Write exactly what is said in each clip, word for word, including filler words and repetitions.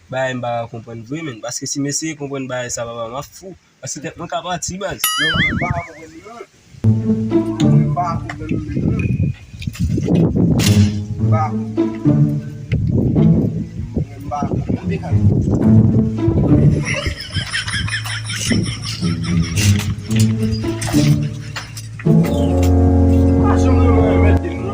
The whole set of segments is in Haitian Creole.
Bagay m pa ka konprann vre, menn. Paske si m eseye konprann bagay sa, papa, m ap fou. Paske tèt mwen ka pati, baz. Non, non, m pa ka konprann li, non. M pa ka konprann li, non. M pa ka konprann. M pa ka konprann. Mwen, m pa ka konprann. Mwen, m pa ka konprann. Pa janm renmen mèt de moun.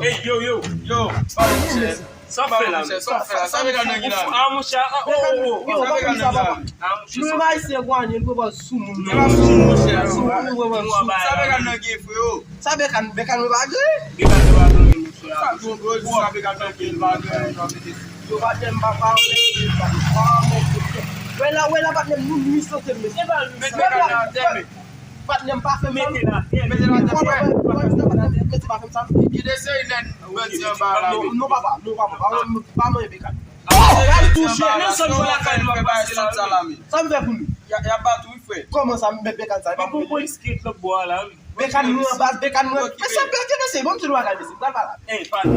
Ey, yo, yo, yo, pa monchè. Sa w fè la, monchè, sa w fè la, sa Bekan nan gen la. Ah, monchè, ah, oh, oh, oh. Yo, pa konn sa, papa. Ah, monchè, nou menm Ayisyen, gwanyen, nou pran sou moun. Nou pran sou moun, monchè. Sou moun, nou pran sou moun. Sa Bekan nan gen, freo. Sa Bekan, Bekan nou pa gen. Bekan nou pa gen, monchè. Sa gon gwo, sa Bekan nan gen, pa gen, nou mete. Yo pa tèm papa, pa mwen. Wè la, wè la, patnè m, nou nwi sante m, mesye. Mete Bekan nan tèm. Patnè m pa fè m sa. Mete l atè. Mete l atè, frè. Mete pa fè m sa. Gen de seri nèg bandi anba la, wi. Non, papa, non, papa, pa, pa manyen Bekan. Gaz touche. Nelson, vwala kay nou ap pase la, wi. Sa m fè pou nou? Y a, y a bat ou, wi, frè. Kòman sa, m met Bekan sa? Epi pou polis ki ret lòt bò a la, wi. Bekan nou anba, Bekan nou. Mesye, mesye, mesye, bon, m di nou bagay, mesye, m pral pale. Ey, pa, pa.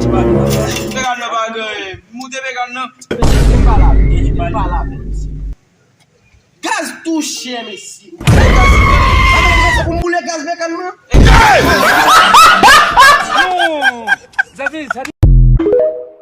Bekan nan pa gen. Moute Bekan nan. Mesye, m pale avè, m pale avè, mesye. Gaz touche, mesye. Sa vle di se pou m boule gaz Bekan nan? Non! Sa di, sa di.